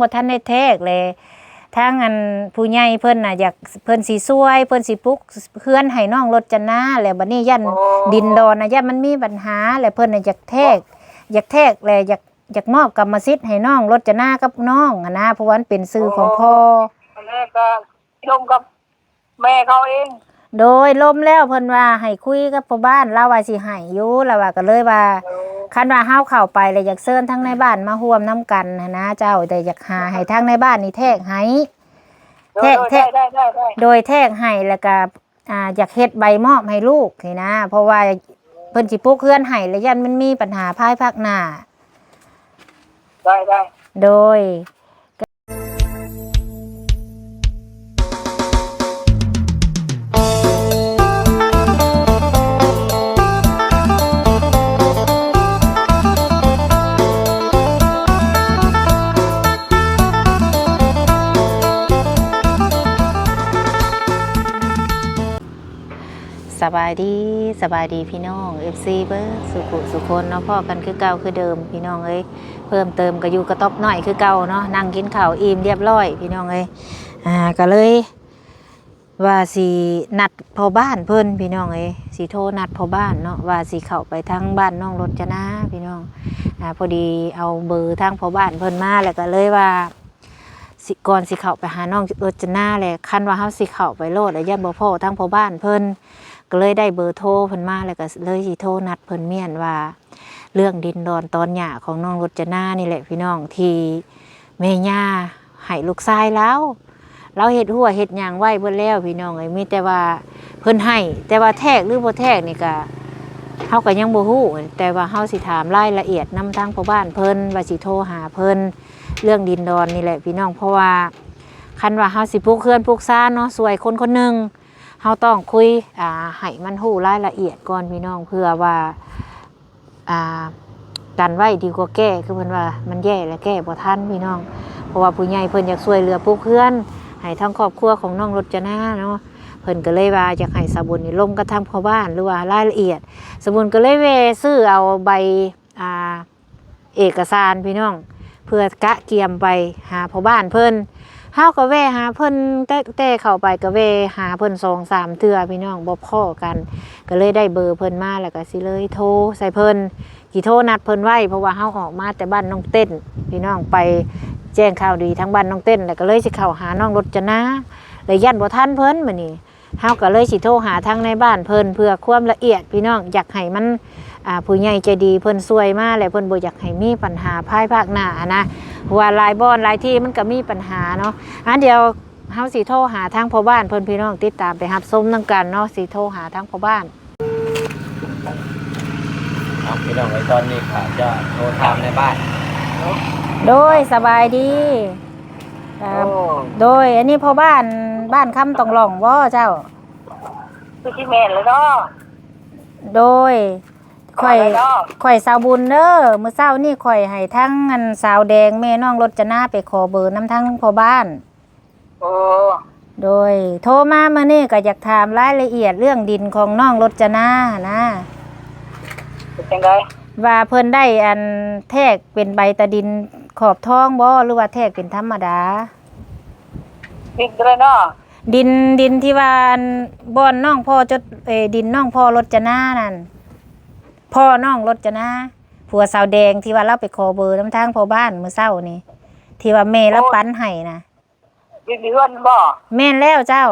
ບໍ່ທັນໄດ້ແທກ ແລະທາງອັນຜູ້ໃຫຍ່ເພິ່ນນະ ຢາກ ເພິ່ນຊິຊ່ວຍ ເພິ່ນຊິປຸກເຮືອນໃຫ້ນ້ອງລົດຈະນາ ແລະບັດນີ້ຢ້ານ ໂອ້ ດິນດອນນະ ຢ້ານມັນມີບັນຫາ ແລະເພິ່ນນະຢາກແທກ ຢາກແທກ ແລະຢາກ ຢາກມອບກຳມະສິດໃຫ້ນ້ອງລົດຈະນາກັບນ້ອງຫັ້ນນະ ເພາະວ່າມັນເປັນຊື່ຂອງພໍ່. ໂອ້ ອັນນັ້ນກໍລົມກັບແມ່ເຂົາເອງ. ໂດຍ ລົມແລ້ວເພິ່ນວ່າໃຫ້ຄຸຍກັບພໍ່ບ້ານ ລາວວ່າຊິໃຫ້ຢູ່ ລາວວ່າ ກໍເລີຍວ່າ ໂອ້ ຄັນວ່າເຮົາເຂົ້າໄປແລ້ວ ຢາກເຊີນທັງໃນບ້ານມາຮ່ວມນຳກັນຫັ້ນນະເຈົ້າ ແຕ່ຢາກຫາໃຫ້ທາງໃນບ້ານນີ້ແທກໃຫ້ ໂດຍ ແທກ ໂດຍ ແທກ ໄດ້ ໄດ້ ໄດ້ ໂດຍ ແທກໃຫ້ ແລ້ວກໍ ອ່າ ຢາກເຮັດໃບມອບໃຫ້ລູກນີ້ນະ ເພາະວ່າເພິ່ນຊິປຸກເຮືອນໃຫ້ ແລ້ວຢ້ານມັນມີບັນຫາພາຍພາກໜ້າ. ໄດ້ ໄດ້ ໂດຍ. ສະບາຍດີ ສະບາຍດີພີ່ນ້ອງເອັຟຊີເບີດສູ່ຜູ້ສູ່ຄົນເນາະ ພໍ້ກັນຄືເກົ່າຄືເດີມພີ່ນ້ອງເອີຍ. ເພີ່ມເຕີມກໍຢູ່ກະຕ໊ອບນ້ອຍຄືເກົ່າເນາະ ນັ່ງກິນເຂົ້າອີ່ມລຽບລ້ອຍພີ່ນ້ອງເອີຍ. ອ່າ ກໍເລີຍວ່າຊິນັດພໍ່ບ້ານເພິ່ນພີ່ນ້ອງເອີຍ ຊິໂທນັດພໍ່ບ້ານເນາະ ວ່າຊິເຂົ້າໄປທາງບ້ານນ້ອງລົດຈະນາພີ່ນ້ອງ. ອ່າ ພໍດີເອົາເບີທາງພໍ່ບ້ານເພິ່ນມາ ແລ້ວກໍເລີຍວ່າ ຊິ ກ່ອນຊິເຂົ້າໄປຫານ້ອງລົດຈະນາແຫຼະ ຄັນວ່າເຮົາຊິເຂົ້າໄປໂລດແລ້ວ ຢ້ານບໍ່ພໍ້ທາງພໍ່ບ້ານເພິ່ນ ກໍເລີຍໄດ້ເບີໂທເພິ່ນມາ ແລ້ວກໍເລີຍຊິໂທນັດເພິ່ນ ມ້ຽນວ່າເລື່ອງດິນດອນຕອນຫຍ້າຂອງນ້ອງລົດຈະນານີ້ແຫຼະພີ່ນ້ອງ ທີ່ແມ່ຍ່າໃຫ້ລູກຊາຍລາວ ລາວເຮັດຮົ້ວເຮັດຫຍັງໄວ້ເບິດແລ້ວພີ່ນ້ອງເອີຍ ມີແຕ່ວ່າເພິ່ນໃຫ້ ແຕ່ວ່າແທກຫຼືບໍ່ແທກນີ້ກະ ເຮົາກໍຍັງບໍ່ຮູ້ ແຕ່ວ່າເຮົາຊິຖາມລາຍລະອຽດນຳທາງພໍ່ບ້ານເພິ່ນ ວ່າຊິໂທຫາເພິ່ນ ເລື່ອງດິນດອນນີ້ແຫຼະພີ່ນ້ອງ ເພາະວ່າຄັນວ່າເຮົາຊິປຸກເຮືອນປຸກຊານເນາະ ຊ່ວຍຄົນຄົນໜຶ່ງ ເຮົາຕ້ອງຄຸຍ ອ່າ ໃຫ້ມັນຮູ້ລາຍລະອຽດກ່ອນພີ່ນ້ອງ ເພື່ອວ່າ ອ່າ ກັນໄວ້ດີກວ່າແກ້ ຄືເພິ່ນວ່າ ມັນແຍ່ແລ້ວແກ້ບໍ່ທັນພີ່ນ້ອງ. ເພາະວ່າຜູ້ໃຫຍ່ເພິ່ນຢາກຊ່ວຍເຫຼືອປຸກເຮືອນໃຫ້ທາງຄອບຄົວຂອງນ້ອງລົດຈະນາເນາະ ເພິ່ນກໍເລີຍວ່າຢາກໃຫ້ສາວບຸນນີ້ລົມກັບທາງພໍ່ບ້ານ ຫຼືວ່າລາຍລະອຽດ ສາວບຸນກໍເລີຍແວ່ຊື້ເອົາໃບ ອ່າ ເອກະສານພີ່ນ້ອງ ເພື່ອກະກຽມໄປຫາພໍ່ບ້ານເພິ່ນ. ເຮົາກໍແວ່ຫາເພິ່ນ ແຕ່ ແຕ່ເຂົ້າໄປກໍແວ່ຫາເພິ່ນສອງສາມເທື່ອພີ່ນ້ອງ ບໍ່ພໍ້ກັນ ກໍເລີຍໄດ້ເບີເພິ່ນມາ ແລ້ວກໍຊິເລີຍໂທໃສ່ເພິ່ນ ຊິໂທນັດເພິ່ນໄວ້ ເພາະວ່າເຮົາອອກມາແຕ່ບ້ານນ້ອງເຕັ້ນພີ່ນ້ອງ ໄປແຈ້ງຂ່າວດີທາງບ້ານນ້ອງເຕັ້ນ ແລ້ວກໍເລີຍຊິເຂົ້າຫານ້ອງລົດຈະນາ ແລ້ວຢ້ານບໍ່ທັນເພິ່ນມື້ນີ້. ເຮົາກໍເລີຍຊິໂທຫາທາງໃນບ້ານເພິ່ນເພື່ອຄວາມລະອຽດພີ່ນ້ອງ ຢາກໃຫ້ມັນ ອ່າ ຜູ້ໃຫຍ່ໃຈດີເພິ່ນຊ່ວຍມາ ແລະເພິ່ນບໍ່ຢາກໃຫ້ມີບັນຫາພາຍພາກໜ້າຫັ້ນນະ ເພາະວ່າຫຼາຍບ່ອນຫຼາຍທີ່ມັນກໍມີບັນຫາເນາະ. ອ່າ ດຽວເຮົາຊິໂທຫາທາງພໍ່ບ້ານເພິ່ນພີ່ນ້ອງ ຕິດຕາມໄປຮັບຊົມນຳກັນເນາະ ຊິໂທຫາທາງພໍ່ບ້ານ. ເອົາ ພີ່ນ້ອງເອີຍ ຕອນນີ້ຂ້າຈະໂທຖາມໃນບ້ານ. ໂດຍ ສະບາຍດີ. ໂອ້ ໂດຍ ອັນນີ້ພໍ່ບ້ານ ບ້ານຄຳຕອງຫຼອງບໍ່ເຈົ້າ? ຄືຊິແມ່ນແລ້ວເນາະ. ໂດຍ ຂ້ອຍ ຂ້ອຍສາວບຸນເດີ ມື້ເຊົ້ານີ້ຂ້ອຍໃຫ້ທາງອັນສາວແດງ ແມ່ນ້ອງລົດຈະນາ ໄປຂໍເບີນຳທາງພໍ່ບ້ານ. ໂອ້ ໂດຍ ໂທມາມື້ນີ້ກໍຢາກຖາມລາຍລະອຽດເລື່ອງດິນຂອງນ້ອງລົດຈະນາຫັ້ນນະ. ເປັນຈັ່ງໃດ? ວ່າເພິ່ນໄດ້ອັນແທກເປັນໃບຕາດິນຂອບທອງບໍ່ ຫຼືວ່າແທກເປັນທຳມະດາ? ດິນເທົ່າໃດເນາະ? ດິນ ດິນທີ່ວ່າອັນ ບ່ອນນ້ອງພໍ່ຈົດ ເອີ ດິນນ້ອງພໍ່ລົດຈະນານັ້ນ ພໍ່ນ້ອງລົດຈະນາ ຜົວສາວແດງທີ່ວ່າລາວໄປຂໍເບີນຳທາງພໍ່ບ້ານມື້ເຊົ້ານີ້ ທີ່ວ່າແມ່ລາວປັນໃຫ້ນະ. ຢູ່ເຮືອນບໍ່? ແມ່ນແລ້ວເຈົ້າ.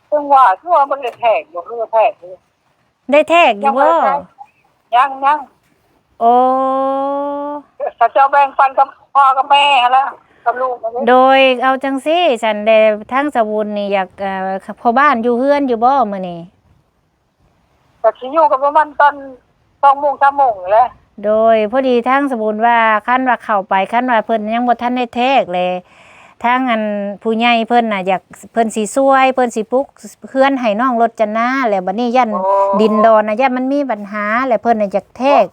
ເຊິ່ງວ່າ ຄືວ່າມັນໄດ້ແທກບໍ່? ຄືວ່າແທກຢູ່. ໄດ້ແທກຢູ່ບໍ່? ຍັງ ຍັງ. ໂອ້ ເຂົາເຈົ້າແບ່ງປັນກັບພໍ່ກັບແມ່ຫັ້ນລະ ກັບລູກຫັ້ນເດ້. ໂດຍ ເອົາຈັ່ງຊີ້ ສັນແດ່ ທາງສະບຸນນີ້ຢາກ ເອີ ພໍ່ບ້ານຢູ່ເຮືອນຢູ່ບໍ່ມື້ນີ້? ກໍຊິຢູ່ກໍປະມານຕອນສອງໂມງ ສາມໂມງນີ້ແຫຼະ. ໂດຍ ພໍດີທາງສະບຸນວ່າ ຄັນວ່າເຂົ້າໄປ ຄັນວ່າເພິ່ນຍັງບໍ່ທັນໄດ້ແທກ ແລະທາງອັນຜູ້ໃຫຍ່ເພິ່ນນະ ຢາກ ເພິ່ນຊິຊ່ວຍ ເພິ່ນຊິປຸກເຮືອນໃຫ້ນ້ອງລົດຈະນາ ແລະບັດນີ້ຢ້ານ ໂອ້ ດິນດອນນະ ຢ້ານມັນມີບັນຫາ ແລະເພິ່ນນະຢາກແທກ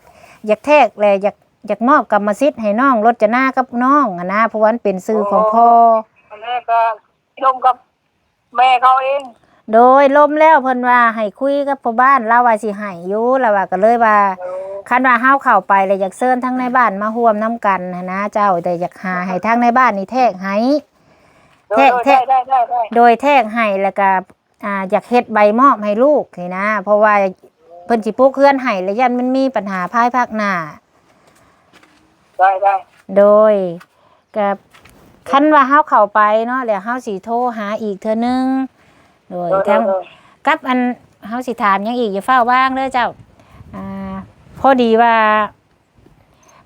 ຢາກແທກ ແລະຢາກ ຢາກມອບກຳມະສິດໃຫ້ນ້ອງລົດຈະນາກັບນ້ອງຫັ້ນນະ ເພາະວ່າມັນເປັນຊື່ຂອງພໍ່. ໂອ້ ອັນນັ້ນກໍລົມກັບ ແມ່ເຂົາເອງ. ໂດຍ ລົມແລ້ວເພິ່ນວ່າໃຫ້ຄຸຍກັບພໍ່ບ້ານ ລາວວ່າຊິໃຫ້ຢູ່ ລາວວ່າ ກໍເລີຍວ່າ ໂອ້ ຄັນວ່າເຮົາເຂົ້າໄປແລ້ວ ຢາກເຊີນທັງໃນບ້ານມາຮ່ວມນຳກັນຫັ້ນນະເຈົ້າ ແຕ່ຢາກຫາໃຫ້ທາງໃນບ້ານນີ້ແທກໃຫ້ ໂດຍ ແທກ ໂດຍ ແທກ ໄດ້ ໄດ້ ໄດ້ ໂດຍ ແທກໃຫ້ ແລ້ວກໍ ອ່າ ຢາກເຮັດໃບມອບໃຫ້ລູກນີ້ນະ ເພາະວ່າເພິ່ນຊິປຸກເຮືອນໃຫ້ ແລ້ວຢ້ານມັນມີບັນຫາພາຍພາກໜ້າ. ໄດ້ ໄດ້ ໂດຍ ກະຄັນວ່າເຮົາເຂົ້າໄປເນາະ ແລ້ວເຮົາຊິໂທຫາອີກເທື່ອໜຶ່ງ ໂດຍ ໂດຍ ທາງ ໂດຍ ກັບອັນ ເຮົາຊິຖາມຫຍັງອີກ ຢ່າຟ້າວວາງເດີເຈົ້າ ອ່າ ພໍດີວ່າ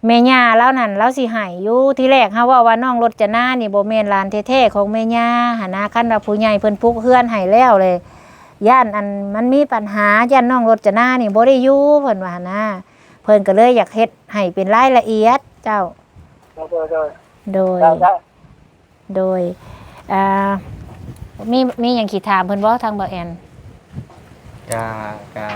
ແມ່ຍ່າລາວນັ້ນ ລາວຊິໃຫ້ຢູ່ ທີແລກເຮົາເວົ້າວ່ານ້ອງລົດຈະນານີ້ບໍ່ແມ່ນຫຼານແທ້ໆຂອງແມ່ຍ່າຫັ້ນນະ ຄັນວ່າຜູ້ໃຫຍ່ເພິ່ນປຸກເຮືອນໃຫ້ແລ້ວເລີຍ ຢ້ານອັນ ມັນມີບັນຫາ ຢ້ານນ້ອງລົດຈະນານີ້ບໍ່ໄດ້ຢູ່ ເພິ່ນວ່າຫັ້ນນະ ເພິ່ນກໍເລີຍຢາກເຮັດໃຫ້ເປັນລາຍລະອຽດເຈົ້າ. ໂດຍ ໂດຍ ໂດຍ ໄດ້ ໄດ້ ໂດຍ ອ່າ ມີ ມີຫຍັງຊິຖາມເພິ່ນບໍ່ ທາງບ່າວແອນ? ກະ ກະ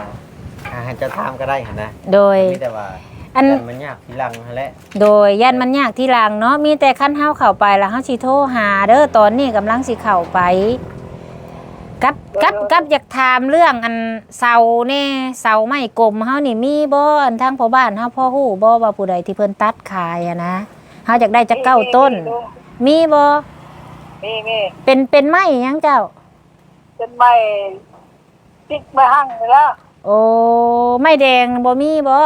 ກະໃຫ້ເຈົ້າຖາມກໍໄດ້ຫັ້ນນະ ໂດຍ ມີແຕ່ວ່າ ອັນ ຢ້ານມັນຍາກທີຫຼັງຫັ້ນແຫຼະ ໂດຍ ຢ້ານມັນຍາກທີຫຼັງເນາະ ມີແຕ່ຄັນເຮົາເຂົ້າໄປແລ້ວເຮົາຊິໂທຫາເດີ ຕອນນີ້ກຳລັງຊິເຂົ້າໄປ ກັບ ກັບ ກັບຢາກຖາມເລື່ອງອັນເສົາແດ່ ເສົາໄມ້ກົມເຮົານີ້ມີບໍ່ ອັນທາງພໍ່ບ້ານເຮົາພໍຮູ້ບໍ່ວ່າຜູ້ໃດທີ່ເພິ່ນຕັດຂາຍຫັ້ນນະ ເຮົາຢາກໄດ້ຈັກເກົ້າຕົ້ນ ມີ ມີ ມີບໍ່? ມີ ມີ ເປັນ ເປັນໄມ້ຫຍັງເຈົ້າ? ເປັນໄມ້ຈິກໄມ້ຮັ່ງນີ້ລະ ໂອ້ ໄມ້ແດງບໍ່ມີບໍ່?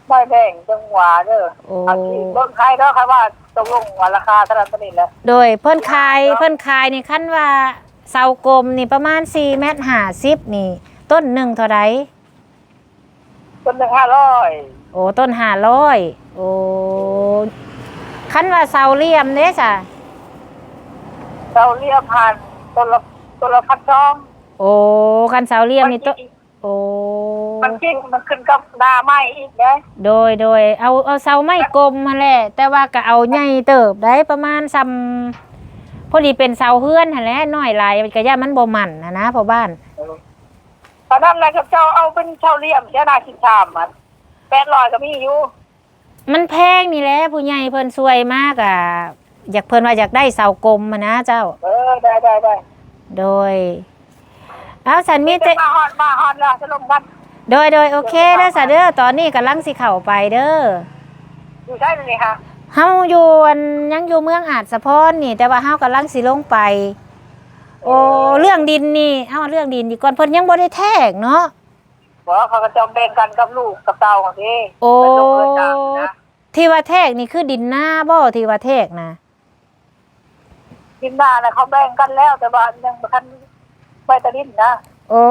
ໄມ້ແດງຈັ່ງຫວາເດີ ໂອ້ ເອົາທີ່ເບິ່ງໃຫ້ເດີ ຄັນວ່າຕົກລົງວ່າລາຄາເທົ່ານັ້ນເທົ່ານີ້ແຫຼະ ໂດຍ ເພິ່ນຂາຍ ເພິ່ນຂາຍນີ້ ຄັນວ່າເສົາກົມນີ້ປະມານສີ່ແມັດຫ້າສິບນີ້ ຕົ້ນໜຶ່ງເທົ່າໃດ? ຕົ້ນໜຶ່ງຫ້າຮ້ອຍ ໂອ້ ຕົ້ນຫ້າຮ້ອຍ ໂອ້ ຄັນວ່າເສົາຫຼ່ຽມເດ້ສະ? ເສົາຫຼ່ຽມຫັ້ນ ຕົ້ນລະ ຕົ້ນລະພັນສອງ ໂອ້ ຄັນເສົາຫຼ່ຽມນີ້ ໂອ້ ມັນຈິງ ມັນຂຶ້ນກັບໜ້າໄມ້ອີກເດ້ ໂດຍ ໂດຍ ເອົາ ເອົາເສົາໄມ້ກົມຫັ້ນແຫຼະ ແຕ່ວ່າກໍເອົາໃຫຍ່ເຕີບໄດ໋ ປະມານຊ່ຳ ພໍດີເປັນເສົາເຮືອນຫັ້ນແຫຼະ ນ້ອຍຫຼາຍກໍຢ້ານມັນບໍ່ໝັ້ນຫັ້ນນະພໍ່ບ້ານ ເອີ ປານນັ້ນແຫຼະ ເຂົາເຈົ້າເອົາເປັນເສົາຫຼ່ຽມເສຍໜ້າສິບສາມຫັ້ນ ແປດຮ້ອຍກໍມີຢູ່ ມັນແພງນີ້ແຫຼະ ຜູ້ໃຫຍ່ເພິ່ນຊ່ວຍມາກະ ຢາກ ເພິ່ນວ່າຢາກໄດ້ເສົາກົມຫັ້ນນະເຈົ້າ ເອີ ໄດ້ ໄດ້ ໄດ້ ໂດຍ ເອົາ ສັນມີແຕ່ ມາຮອດ ມາຮອດແລ້ວຈະລົມກັນ ໂດຍ ໂດຍ ໂອເຄເດີສະເດີ ຕອນນີ້ກຳລັງຊິເຂົ້າໄປເດີ ຢູ່ໃສດຽວນີ້ຫະ? ເຮົາຢູ່ອັນ ຍັງຢູ່ເມືອງອາດສະພອນນີ້ ແຕ່ວ່າເຮົາກຳລັງຊິລົງໄປ ໂອ້ ເອີ ເລື່ອງດິນນີ້ ເຮົາເລື່ອງດິນດີກ່ອນ ເພິ່ນຍັງບໍ່ໄດ້ແທກເນາະ ບໍ່ ເຂົາກໍຈະແບ່ງກັນກັບລູກກັບເຕົ້າຫັ້ນເດ້ ໂອ້ ເພິ່ນລົງເຮືອນກາງນະ ທີ່ວ່າແທກນີ້ຄືດິນນາບໍ່ ທີ່ວ່າແທກນະ? ດິນນານະເຂົາແບ່ງກັນແລ້ວ ແຕ່ວ່າຍັງບໍ່ທັນໄປຕາດິນນະ ໂອ້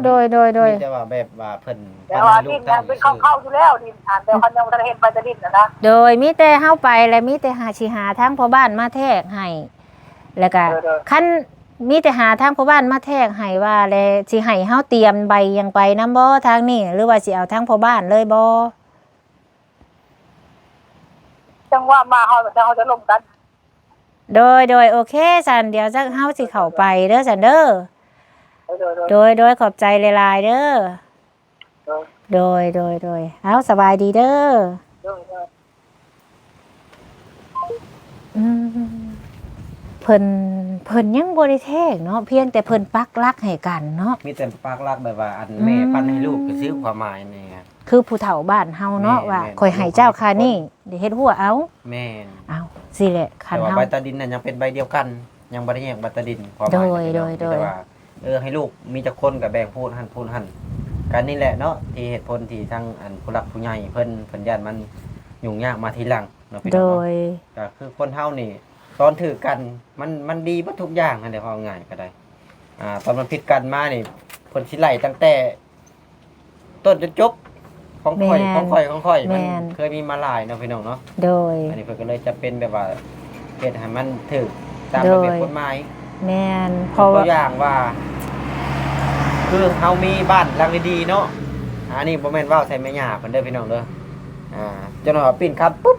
ໂດຍ ໂດຍ ໂດຍ ມີແຕ່ວ່າແບບວ່າເພິ່ນ ແຕ່ວ່າດິນນະເປັນຂອງເຂົາຢູ່ແລ້ວ ດິນຫັ້ນ ແຕ່ເຂົາຍັງບໍ່ທັນເຮັດໄປຕາດິນນະ ໂດຍ ມີແຕ່ເຮົາໄປ ແລະ ມີແຕ່ຫາ ຊິຫາທາງພໍ່ບ້ານມາແທກໃຫ້ ແລ້ວກະ ໂດຍ ໂດຍ ຄັນ ມີແຕ່ຫາທາງພໍ່ບ້ານມາແທກໃຫ້ວ່າ ແລະ ຊິໃຫ້ເຮົາຕຽມໃບຫຍັງໄປນຳບໍ່ທາງນີ້ ຫຼືວ່າຊິເອົາທາງພໍ່ບ້ານເລີຍບໍ່? ຈັ່ງວ່າມາເຮົາ ເຮົາຈະລົມກັນ ໂດຍ ໂດຍ ໂອເຄ ຊັ້ນດຽວເຮົາຊິເຂົ້າໄປເດີຊັ້ນເດີ ໂດຍ ໂດຍ ໂດຍ ໂດຍ ຂອບໃຈຫຼາຍໆເດີ ໂດຍ ໂດຍ ໂດຍ ໂດຍ ເອົາ ສະບາຍດີເດີ ໂດຍ ໂດຍ ອືມ ເພິ່ນ ເພິ່ນຍັງບໍ່ໄດ້ແທກເນາະ ພຽງແຕ່ເພິ່ນປັກຫຼັກໃຫ້ກັນເນາະ ມີແຕ່ປັກຫຼັກແບບວ່າ ອັນ ອືມ ແມ່ປັນໃຫ້ລູກຊື່ໆ ຄວາມໝາຍນີ້ ຄືຜູ້ເຖົ້າບ້ານເຮົາເນາະ ແມ່ນ ວ່າ ແມ່ນ ຂ້ອຍໃຫ້ເຈົ້າຄ່ານີ້ ໄດ້ເຮັດຫົວເອົາ ແມ່ນ ເອົາ ຊີ້ແຫຼະ ຄັນ ແຕ່ວ່າ ເຮົາ ໃບຕາດິນນັ້ນຍັງເປັນໃບດຽວກັນ ຍັງບໍ່ໄດ້ແຍກໃບຕາດິນ ຄວາມໝາຍ ໂດຍ ໂດຍ ໂດຍ ແຕ່ວ່າ ເອີ ໃຫ້ລູກມີຈັກຄົນກໍແບ່ງຜູ້ຫັ້ນຜູ້ຫັ້ນ ກໍນີ້ແຫຼະເນາະ ທີ່ເຫດຜົນທີ່ທາງ ອັນ ຜູ້ຫຼັກຜູ້ໃຫຍ່ເພິ່ນ ເພິ່ນຢ້ານມັນຫຍຸ້ງຍາກມາທີຫຼັງເນາະ ໂດຍ ພີ່ນ້ອງເນາະ ກໍຄືຄົນເຮົານີ້ ຕອນຖືກກັນ ມັນ ມັນດີເບິດທຸກຢ່າງຫັ້ນແຫຼະ ເວົ້າງ່າຍກໍໄດ້ ອ່າ ຕອນມັນຜິດກັນມານີ້ ເພິ່ນຊິໄລ່ຕັ້ງແຕ່ ຕົ້ນຈົນຈົບ ຂອງຂ້ອຍ ແມ່ນ ຂອງຂ້ອຍ ຂອງຂ້ອຍ ແມ່ນ ມັນເຄີຍມີມາຫຼາຍເນາະ ພີ່ນ້ອງເນາະ ໂດຍ ອັນນີ້ເພິ່ນກໍເລີຍຈຳເປັນແບບວ່າ ເຮັດໃຫ້ມັນຖືກຕາມ ໂດຍ ລະບຽບກົດໝາຍ ແມ່ນ ເພາະວ່າ ຍົກຕົວຢ່າງວ່າ ຄືເຮົາມີບ້ານຫຼັງດີໆເນາະ ອັນນີ້ບໍ່ແມ່ນເວົ້າໃສ່ແມ່ຍ່າເພິ່ນເດີ ພີ່ນ້ອງເດີ ອ່າ ຈົນວ່າປີ້ນຄຳປຸບ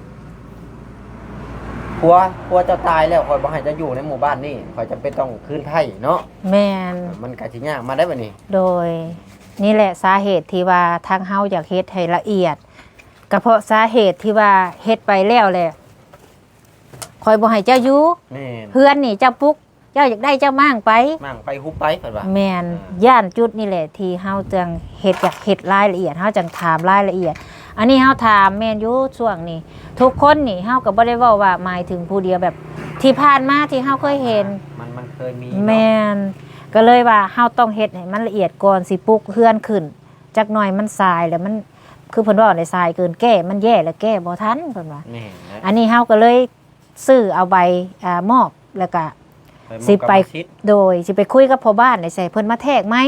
ຜົວ ຜົວເຈົ້າຕາຍແລ້ວ ຂ້ອຍບໍ່ໃຫ້ເຈົ້າຢູ່ໃນໝູ່ບ້ານນີ້ ຂ້ອຍຈຳເປັນຕ້ອງຄືນໄພເນາະ ແມ່ນ ມັນກໍຊິຍາກມາໄດ້ບັດນີ້ ໂດຍ ນີ້ແຫຼະສາເຫດທີ່ວ່າທາງເຮົາຢາກເຮັດໃຫ້ລະອຽດ ກະເພາະສາເຫດທີ່ວ່າເຮັດໄປແລ້ວແຫຼະ ຂ້ອຍບໍ່ໃຫ້ເຈົ້າຢູ່ ແມ່ນ ເຮືອນນີ້ເຈົ້າປຸກ ເຈົ້າຢາກໄດ້ເຈົ້າມ້າງໄປ ມ້າງໄປຮຸບໄປ ເພິ່ນວ່າ. ແມ່ນ ອ່າ ຢ້ານຈຸດນີ້ແຫຼະທີ່ເຮົາຈັ່ງເຮັດ ຢາກເຮັດລາຍລະອຽດ ເຮົາຈັ່ງຖາມລາຍລະອຽດ. ອັນນີ້ເຮົາຖາມແມ່ນຢູ່ຊ່ວງນີ້ ທຸກຄົນນີ້ ເຮົາກໍບໍ່ໄດ້ເວົ້າວ່າໝາຍເຖິງຜູ້ດຽວ ແບບທີ່ຜ່ານມາທີ່ເຮົາເຄີຍເຫັນ ມັນ ມັນເຄີຍມີເນາະ. ແມ່ນ ກໍເລີຍວ່າເຮົາຕ້ອງເຮັດໃຫ້ມັນລະອຽດກ່ອນຊິປຸກເຮືອນຂຶ້ນ. ຈັກໜ່ອຍມັນສາຍແລ້ວ ມັນ ຄືເພິ່ນເວົ້າແຫຼະ ສາຍເກີນແກ້ ມັນແຍ່ແລ້ວແກ້ບໍ່ທັນ ເພິ່ນວ່າ. ແມ່ນແຫຼະ ອັນນີ້ເຮົາກໍເລີຍ ຊື້ເອົາໃບ ອາ ມອບ ແລ້ວກະ ໃບມອບ ຊິໄປ ກຳມະສິດ ໂດຍ ຊິໄປຄຸຍກັບພໍ່ບ້ານ ແລ້ວຊິໃຫ້ເພິ່ນມາແທກໃໝ່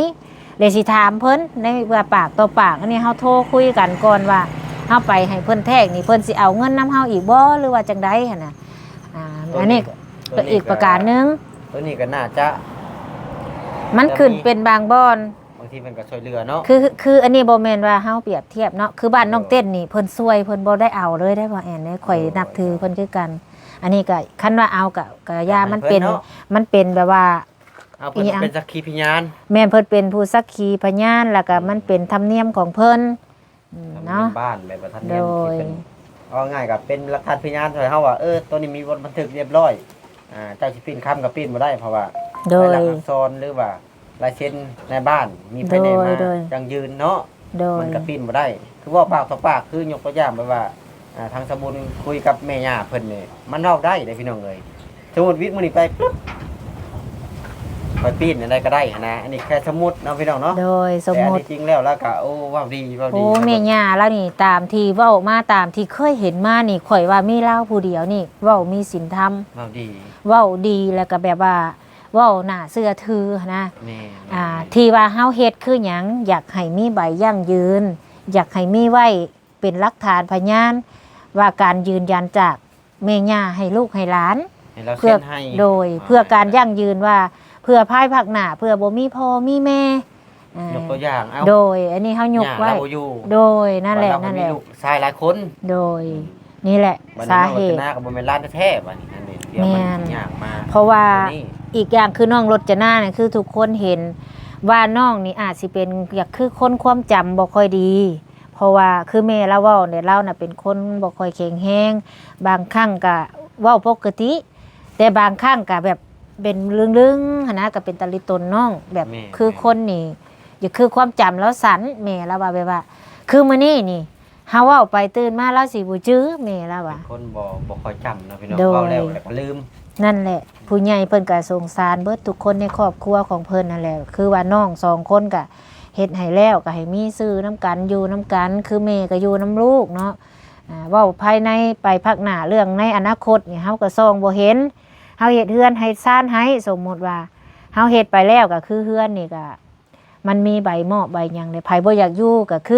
ແລ້ວຊິຖາມເພິ່ນໃນວ່າປາກຕໍ່ປາກ. ອັນນີ້ເຮົາໂທຄຸຍກັນກ່ອນວ່າ ເຮົາໄປໃຫ້ເພິ່ນແທກນີ້ ເພິ່ນຊິເອົາເງິນນຳເຮົາອີກບໍ່ ຫຼືວ່າຈັ່ງໃດຫັ້ນນະ. ອາ ໂຕນີ້ ອັນນີ້ ໂຕນີ້ ກໍອີກປະການໜຶ່ງ ໂຕນີ້ກໍໜ້າຈະ ມັນຂຶ້ນເປັນບາງບ່ອນ. ບາງທີເພິ່ນກໍຊ່ວຍເຫຼືອເນາະ. ຄື ຄືອັນນີ້ບໍ່ແມ່ນວ່າເຮົາປຽບທຽບເນາະ ຄືບ້ານນ້ອງເຕັ້ນນີ້ ເພິ່ນຊ່ວຍ ເພິ່ນບໍ່ໄດ້ເອົາເລີຍເດ້ ບໍ່ແອນເດ້. ຂ້ອຍ ໂດຍ ນັບຖືເພິ່ນຄືກັນ. ອັນນີ້ກໍຄັນວ່າເອົາກໍ ກໍຢ່າມັນເປັນ ໃຫ້ເພິ່ນເນາະ ມັນເປັນແບບວ່າ ເອົາເພິ່ນເປັນສັກຂີພະຍານ. ແມ່ນ ເພິ່ນເປັນຜູ້ສັກຂີພະຍານ ແລ້ວກໍມັນເປັນທຳນຽມຂອງເພິ່ນ. ອືມ ທຳນຽມ ເນາະ ບ້ານ ແບບວ່າທຳນຽມ ໂດຍ ທີ່ເປັນ ເອົາງ່າຍໆ ກໍເປັນຫຼັກຖານພະຍານໃຫ້ເຮົາວ່າ ເອີ ໂຕນີ້ມີບົດບັນທຶກລຽບຮ້ອຍ. ອ່າ ເຈົ້າຊິປີ້ນຄຳກໍປີ້ນບໍ່ໄດ້ ເພາະວ່າ ໂດຍ ລາຍລັກອັກສອນ ຫຼືວ່າລາຍເຊັນນາຍບ້ານ ມີໃບແນມາ ໂດຍ ໂດຍ ຢັ້ງຢືນເນາະ ໂດຍ ມັນກໍປີ້ນບໍ່ໄດ້. ຄືເວົ້າປາກຕໍ່ປາກ ຄືຍົກຕົວຢ່າງແບບວ່າ ອ່າ ທາງສະບຸນຄຸຍກັບແມ່ຍ່າເພິ່ນນີ້ ມັນເວົ້າໄດ້ເດ້ພີ່ນ້ອງເອີຍ. ສົມມຸດວິດມື້ນີ້ໄປປຶບ ຂ້ອຍປີ້ນອັນໃດກໍໄດ້ຫັ້ນນະ. ອັນນີ້ແຄ່ສົມມຸດເນາະພີ່ນ້ອງເນາະ. ໂດຍ ສົມມຸດ. ແຕ່ອັນທີ່ຈິງແລ້ວລາວກໍ ໂອ້ ເວົ້າດີ ເວົ້າດີ. ໂອ້ ແມ່ຍ່າລາວນີ້ ຕາມທີ່ເວົ້າມາ ຕາມທີ່ເຄີຍເຫັນມານີ້ ຂ້ອຍວ່າມີລາວຜູ້ດຽວນີ້ ເວົ້າມີສິນທຳ ເວົ້າດີ ເວົ້າດີ ແລ້ວກໍແບບວ່າເວົ້າໜ້າເຊື່ອຖືຫັ້ນນະ. ແມ່ນ ອ່າ ແມ່ນ ທີ່ວ່າເຮົາເຮັດຄືຫຍັງ ຢາກໃຫ້ມີໃບຢັ້ງຢືນ ຢາກໃຫ້ມີໄວ້ ເປັນຫຼັກຖານພະຍານວ່າການຢືນຢັນຈາກແມ່ຍ່າໃຫ້ລູກໃຫ້ຫຼານ ໃຫ້ລາວເຊັນໃຫ້ ໂດຍ ອ່າ ເພື່ອການຢັ້ງຢືນວ່າ ເພື່ອພາຍພາກໜ້າ ເພື່ອບໍ່ມີພໍ່ມີແມ່ ອ່າ ຍົກຕົວຢ່າງ ເອົາ ໂດຍ ອັນນີ້ເຮົາຍົກໄວ້ ຍ່າລາວບໍ່ຢູ່ ໂດຍ ນັ້ນແຫຼະ ວ່າລາວ ນັ້ນແຫຼະ ມີລູກຊາຍຫຼາຍຄົນ ໂດຍ ອືມ ນີ້ແຫຼະ ບັດນີ້ ສາເຫດ ນ້ອງລັດຈະນາກໍບໍ່ແມ່ນຫຼານແທ້ໆ ບັດນີ້ ອັນນີ້ ແມ່ນ ຍາກມາ ເພາະວ່າ ຕົວນີ້ ອີກຢ່າງຄືນ້ອງລົດຈະນານີ້ ຄືທຸກຄົນເຫັນວ່ານ້ອງນີ້ອາດຊິເປັນ ຢາກຄືຄົນຄວາມຈຳບໍ່ຄ່ອຍດີ ເພາະວ່າຄືແມ່ລາວເວົ້າແຫຼະ ລາວນະເປັນຄົນບໍ່ຄ່ອຍແຂງແຮງ ບາງຄັ້ງກະເວົ້າປົກກະຕິ ແຕ່ບາງຄັ້ງກະແບບເປັນລຶ້ງໆ ຫັ້ນນະ ກະເປັນຕາລິຕົນນ້ອງ ແບບ ແມ່ນ ຄືຄົນນີ້ ແມ່ນ ຢາກຄືຄວາມຈຳລາວສັ້ນ ແມ່ລາວວ່າ ແບບວ່າ ຄືມື້ນີ້ນີ້ ເຮົາເວົ້າໄປຕື່ນມາລາວຊິບໍ່ຈື່ ແມ່ລາວວ່າ ເປັນຄົນບໍ່ ບໍ່ຄ່ອຍຈຳເນາະພີ່ນ້ອງ ໂດຍ ເວົ້າແລ້ວແລ້ວກໍລືມ ນັ້ນແຫຼະ ຜູ້ໃຫຍ່ເພິ່ນກໍສົງສານເບິດທຸກຄົນໃນຄອບຄົວຂອງເພິ່ນນັ້ນແຫຼະ ຄືວ່ານ້ອງສອງຄົນກໍເຮັດໃຫ້ແລ້ວ ກໍໃຫ້ມີຊື່ນຳກັນ ຢູ່ນຳກັນ ຄືແມ່ກໍຢູ່ນຳລູກເນາະ ອ່າ ເວົ້າພາຍໃນໄປພາກໜ້າ ເລື່ອງໃນອະນາຄົດນີ້ເຮົາກໍສ່ອງບໍ່ເຫັນ ເຮົາເຮັດເຮືອນໃຫ້ຊານໃຫ້ ສົມມຸດວ່າເຮົາເຮັດໄປແລ້ວ ກໍຄືເຮືອນນີ້ກໍ ມັນມີໃບມອບໃບຫຍັງເດ້ ໃຜບໍ່ຢາກຢູ່ກໍຄ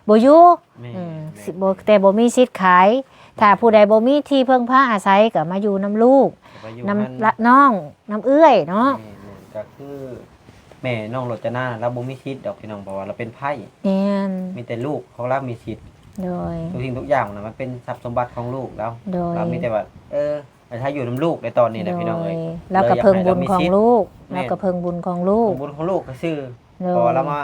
ືບໍ່ຢູ່ ແມ່ນ ອືມ ແມ່ນ ຊິບໍ່ ແຕ່ບໍ່ມີສິດຂາຍ ຖ້າຜູ້ໃດບໍ່ມີທີ່ເພິ່ງພາອາໄສກໍມາຢູ່ນຳລູກ ກໍມາຢູ່ ນຳ ນຳນ້ອງ ນຳເອື້ອຍເນາະ ແມ່ນ ແມ່ນ ກໍຄືແມ່ນ້ອງໂລດຈະນາ ລາວບໍ່ມີສິດດອກພີ່ນ້ອງ ເພາະວ່າລາວເປັນໃພ້ ແມ່ນ ມີແຕ່ລູກຂອງລາວມີສິດ ໂດຍ ທຸກສິ່ງທຸກຢ່າງນະ ມັນເປັນຊັບສົມບັດຂອງລູກລາວ ໂດຍ ລາວມີແຕ່ວ່າ ເອີ ໃຫ້ຖ້າຢູ່ນຳລູກໃນຕອນນີ້ນະ ໂດຍ ພີ່ນ້ອງເອີຍ ແລ້ວກໍເພິ່ງບຸນຂອງລູກ ເລີຍຢາກໃຫ້ລາວມີສິດ ແມ່ນ ແລ້ວກໍເພິ່ງບຸນຂອງລູກ ເພິ່ງບຸນຂອງລູກກໍຊື່ ໂດຍ ເພາະວ່າລາວມາ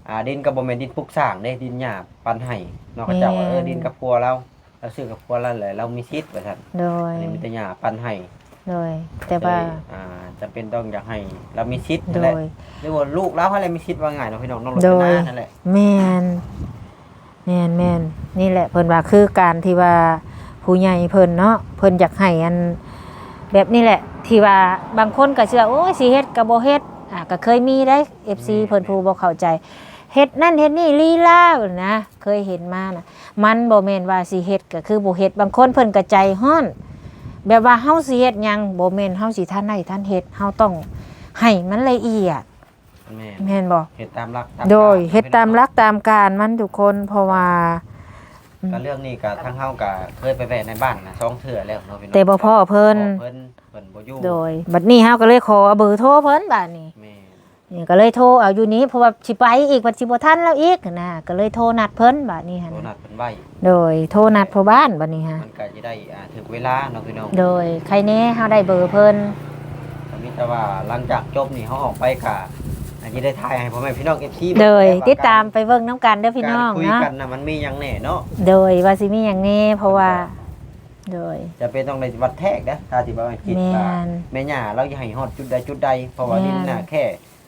ອ່າ ດິນກໍບໍ່ແມ່ນດິນປຸກສ້າງເດ້ ດິນຫຍ້າປັນໄຮ່ເນາະ ເຂົາເຈົ້າວ່າ ແມ່ນ ເອີ ດິນກັບຜົວລາວ ລາວຊື້ກັບຜົວລາວແຫຼະ ລາວມີສິດວ່າຊັ້ນ ໂດຍ ອັນນີ້ມີແຕ່ຫຍ້າປັນໄຮ່ ໂດຍ ແຕ່ວ່າ ກໍເລີຍ ອ່າ ຈຳເປັນຕ້ອງຢາກໃຫ້ລາວມີສິດຫັ້ນແຫຼະ ໂດຍ ຫຼືວ່າລູກລາວຫັ້ນແຫຼະມີສິດ ວ່າງ່າຍເນາະ ພີ່ນ້ອງ ນ້ອງໂລດຈະນາ ໂດຍ ຫັ້ນແຫຼະ ແມ່ນ ແມ່ນໆ ນີ້ແຫຼະ ເພິ່ນວ່າຄືການທີ່ວ່າຜູ້ໃຫຍ່ເພິ່ນເນາະ ເພິ່ນຢາກໃຫ້ອັນ ແບບນີ້ແຫຼະ ທີ່ວ່າບາງຄົນກໍເຊື່ອ ໂອ້ຍ ຊິເຮັດກໍບໍ່ເຮັດ ອ່າ ກໍເຄີຍມີເດ້ ເອັຟຊີ ແມ່ນໆ ເພິ່ນຜູ້ບໍ່ເຂົ້າໃຈ ເຮັດນັ້ນເຮັດນີ້ລີລານະ ເຄີຍເຫັນມານະ ມັນບໍ່ແມ່ນວ່າຊິເຮັດກໍຄືບໍ່ເຮັດ ບາງຄົນເພິ່ນກໍໃຈຮ້ອນ ແບບວ່າເຮົາຊິເຮັດຫຍັງ ບໍ່ແມ່ນເຮົາຊິທັນໄດ້ທັນເຮັດ ເຮົາຕ້ອງໃຫ້ມັນລະອຽດ ແມ່ນ ແມ່ນບໍ່? ເຮັດຕາມຫຼັກຕາມ ໂດຍ ການ ເຮັດຕາມຫຼັກຕາມການມັນທຸກຄົນ ເພາະວ່າ ອືມ ກໍເລື່ອງນີ້ກໍທາງເຮົາກໍເຄີຍໄປແວ່ໃນບ້ານນະສອງເທື່ອແລ້ວເນາະພີ່ນ້ອງ ແຕ່ບໍ່ພໍ້ເພິ່ນ ບໍ່ພໍ້ເພິ່ນ ເພິ່ນບໍ່ຢູ່ ໂດຍ ບັດນີ້ເຮົາກໍເລີຍຂໍເບີໂທເພິ່ນບາດນີ້ ແມ່ນ ນີ້ກໍເລີຍໂທເອົາຢູ່ນີ້ ເພາະວ່າຊິໄປອີກ ບັດຊິບໍ່ທັນລາວອີກຫັ້ນນະ ກໍເລີຍໂທນັດເພິ່ນບາດນີ້ຫັ້ນ ໂທນັດເພິ່ນໄວ້ ໂດຍ ໂທນັດພໍ່ບ້ານບາດນີ້ຫະ ມັນກໍຈະໄດ້ ອ່າ ຖືກເວລາເນາະພີ່ນ້ອງ ໂດຍ ໃຄແນ່ເຮົາໄດ້ເບີເພິ່ນ ກໍມີແຕ່ວ່າຫຼັງຈາກຈົບນີ້ເຮົາອອກໄປກໍອາດຈະໄດ້ຖ່າຍໃຫ້ພໍ່ແມ່ພີ່ນ້ອງ ເອັຟຊີ ໂດຍ ຕິດຕາມໄປເບິ່ງນຳກັນເດີພີ່ນ້ອງເນາະ ການຄຸຍກັນນະ ມັນມີຫຍັງແນ່ເນາະ ໂດຍ ວ່າຊິມີຫຍັງແນ່ ເພາະວ່າ ໂດຍ ຈຳເປັນຕ້ອງໄດ້ວັດແທກເດ້ ຖ້າທີ່ວ່າຄິດວ່າ ແມ່ນ ແມ່ຍ່າລາວຢາກໃຫ້ຮອດຈຸດໃດຈຸດໃດ ເພາະວ່າ ແມ່ນ ດິນນະແຄ່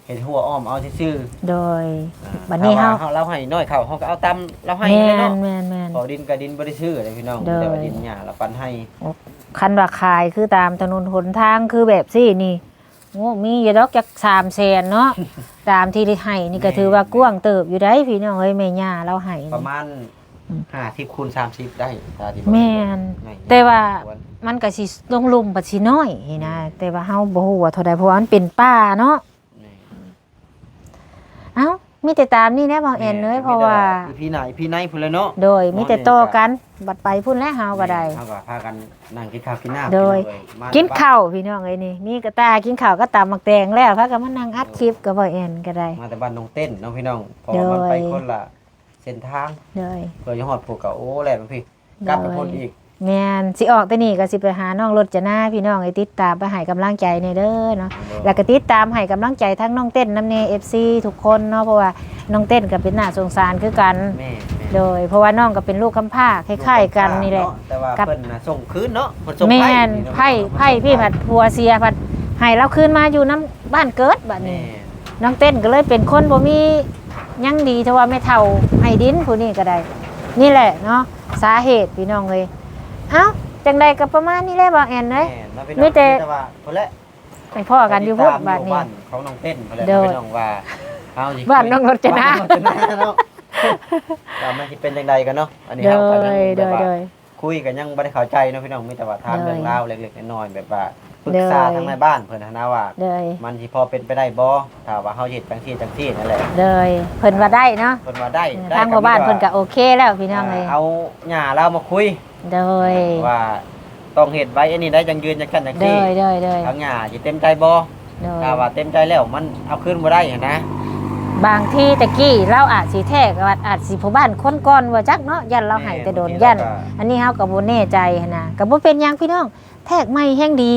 ເຮັດຮົ້ວອ້ອມເອົາຊື່ໆ ໂດຍ ອ່າ ບັດນີ້ເຮົາ ຖ້າວ່າເຮົາ ເຮົາໃຫ້ນ້ອຍເຂົາ ເຮົາກໍເອົາຕາມລາວໃຫ້ ແມ່ນ ນັ້ນແຫຼະເນາະ ແມ່ນໆ ເພາະດິນກໍດິນບໍ່ໄດ້ຊື້ເດ້ພີ່ນ້ອງ ໂດຍ ມີແຕ່ວ່າດິນຫຍ້າລາວປັນໃຫ້ ໂອ້ ຄັນວ່າຂາຍຄືຕາມຖະໜົນຫົນທາງຄືແບບຊີ້ນີ້ ໂອ້ ມີຢູ່ດອກຈັກສາມແສນເນາະ ຕາມທີ່ໄດ້ໃຫ້ນີ້ກໍຖືວ່າ ແມ່ນ ກວ້າງເຕີບຢູ່ໄດ໋ພີ່ນ້ອງເອີຍ ແມ່ຍ່າລາວໃຫ້ນີ້ ປະມານ ອືມ ຫ້າສິບຄູນສາມສິບໄດ້ ຕາທີ່ ແມ່ນ ໃຫ້ ແຕ່ວ່າ ຄວນ ມັນກໍຊິລົງລຸ່ມບັດຊິນ້ອຍຫັ້ນນະ ແມ່ນ ແຕ່ວ່າເຮົາບໍ່ຮູ້ວ່າເທົ່າໃດ ເພາະວ່າມັນເປັນປ່າເນາະ ແມ່ນ ເອົ້າ ມີແຕ່ຕາມນີ້ແຫຼະ ບ່າວແອ່ນເອີຍ ແມ່ນ ເພາະວ່າ ອີພີໜ້າ ອີພີໃນພຸ້ນແຫຼະເນາະ ໂດຍ ມີແຕ່ຕໍ່ກັນ ບັດໄປພຸ້ນແຫຼະເຮົາກໍໄດ້ ແມ່ນ ເຮົາກໍພາກັນນັ່ງກິນເຂົ້າກິນນ້ຳ ໂດຍ ພີ່ນ້ອງເອີຍ ມາ ກິນເຂົ້າພີ່ນ້ອງເອີຍ ນີ້ມີກະຕ່າກິນເຂົ້າກັບຕຳໝາກແຕງແລ້ວ ພາກັນມານັ່ງອັດຄລິບກັບບ່າວແອ່ນກໍໄດ້ ມາແຕ່ບ້ານນ້ອງເຕັ້ນເນາະພີ່ນ້ອງ ເພາະວ່າມັນໄປ ໂດຍ ຄົນລະເສັ້ນທາງ ໂດຍ ເພື່ອຊິຮອດພູເຂົາ ໂອ້ ແລ່ນມາພີ້ ກັບໄປພຸ້ນອີກ ແມ່ນ ຊິອອກແຕ່ນີ້ກໍຊິໄປຫານ້ອງລົດຈະນາ ພີ່ນ້ອງເອີຍ ຕິດຕາມໄປໃຫ້ກຳລັງໃຈແດ່ເດີເນາະ ໂດຍ ແລ້ວກໍຕິດຕາມໃຫ້ກຳລັງໃຈທັງນ້ອງເຕັ້ນນຳແດ່ ເອັຟຊີ ທຸກຄົນເນາະ ເພາະວ່ານ້ອງເຕັ້ນກໍເປັນໜ້າສົງສານຄືກັນ ແມ່ນໆ ໂດຍ ເພາະວ່ານ້ອງກໍເປັນລູກກຳພ້າຄ້າຍໆກັນນີ້ແຫຼະ ເນາະ ແຕ່ວ່າເພິ່ນນະສົ່ງຄືນເນາະ ເພິ່ນສົ່ງ ແມ່ນ ໄພ ໄພ ໄພພີ້ພັດຜົວເສຍ ພັດໃຫ້ລາວຄືນມາຢູ່ນຳບ້ານເກີດບັດນີ້ ແມ່ນ ນ້ອງເຕັ້ນກໍເລີຍເປັນຄົນບໍ່ມີຫຍັງດີ ເທົ່າວ່າແມ່ເຖົ້າໃຫ້ດິນຜູ້ນີ້ກໍໄດ້ ນີ້ແຫຼະເນາະ ສາເຫດພີ່ນ້ອງເອີຍ ເອົ້າ ຈັ່ງໃດກໍປະມານນີ້ແຫຼະ ບ່າວແອ່ນເອີຍ ແມ່ນ ມີແຕ່ ມີແຕ່ວ່າພຸ້ນແຫຼະ ໄປພໍ້ກັນຢູ່ພຸ້ນ ໄປຕິດຕາມຢູ່ ບັດນີ້ ບ້ານຂອງນ້ອງເຕັ້ນພຸ້ນແຫຼະ ໂດຍ ພີ່ນ້ອງວ່າ ເຮົາຊິ ບ້ານນ້ອງລົດຈະນາ ບ້ານນ້ອງລົດຈະນາເນາະ ວ່າມັນຊິເປັນຈັ່ງໃດກັນເນາະ ອັນນີ້ເຮົາກໍຍັງແບບວ່າ ໂດຍ ໂດຍ ຄຸຍກໍຍັງບໍ່ໄດ້ເຂົ້າໃຈເນາະພີ່ນ້ອງ ມີແຕ່ວ່າຖາມ ໂດຍ ເລື່ອງລາວເລັກໆນ້ອຍໆ ແບບວ່າປຶກສາ ໂດຍ ທາງໃນບ້ານເພິ່ນຫັ້ນນະວ່າ ໂດຍ ມັນຊິພໍເປັນໄປໄດ້ບໍ່ ຖ້າວ່າເຮົາເຮັດຈັ່ງຊີ້ຈັ່ງຊີ້ນັ້ນແຫຼະ ໂດຍ ເພິ່ນວ່າໄດ້ເນາະ ເພິ່ນວ່າໄດ້ ເອີ ໄດ້ ທາງພໍ່ບ້ານເພິ່ນກໍໂອເຄແລ້ວພີ່ນ້ອງເອີຍ ອ່າ ເອົາຍ່າລາວມາຄຸຍ ໂດຍ ວ່າຕ້ອງເຮັດໄວ້ອັນນີ້ໄດ້ ຈັ່ງຢືນຈັ່ງຊັ້ນຈັ່ງຊີ້ ໂດຍ ໂດຍ ໂດຍ ທາງຍ່າຊິເຕັມໃຈບໍ່ ໂດຍ ຖ້າວ່າເຕັມໃຈແລ້ວມັນເອົາຄືນບໍ່ໄດ້ຫັ້ນນະ ບາງທີແຕ່ກີ້ລາວອາດຊິແທກ ອາດ ອາດຊິຜູ້ບ້ານຄົນກ່ອນບໍ່ຈັກເນາະ ຢ້ານລາວໃຫ້ແຕ່ດົນ ແມ່ນ ບາງທີລາວກໍ ຢ້ານ ອັນນີ້ເຮົາກໍບໍ່ແນ່ໃຈຫັ້ນນະ ກໍບໍ່ເປັນຫຍັງພີ່ນ້ອງ ແທກໃໝ່ແຮງດີ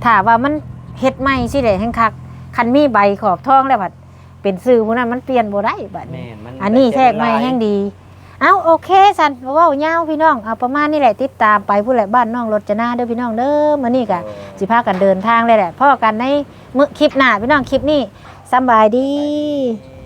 ຖ້າວ່າມັນເຮັດໃໝ່ຊີ້ແຫຼະແຮງຄັກ ຄັນມີໃບຂອບທອງແລ້ວພັດເປັນຊື່ຜູ້ນັ້ນ ມັນປ່ຽນບໍ່ໄດ້ບັດນີ້ ແມ່ນ ມັນ ອັນນີ້ແທກໃໝ່ແຮງດີ ເອົາ ໂອເຄຊັ້ນ ບໍ່ເວົ້າຍາວພີ່ນ້ອງ ເອົາປະມານນີ້ແຫຼະ ຕິດຕາມໄປພຸ້ນແຫຼະ ບ້ານນ້ອງລົດຈະນາເດີພີ່ນ້ອງເດີ ມື້ນີ້ກະ ໂດຍ ຊິພາກັນເດີນທາງແລ້ວແຫຼະ ພໍ້ກັນໃນມື້ ຄລິບໜ້າພີ່ນ້ອງ ຄລິບນີ້ ສຳບາຍດີ ສຳບາຍດີ.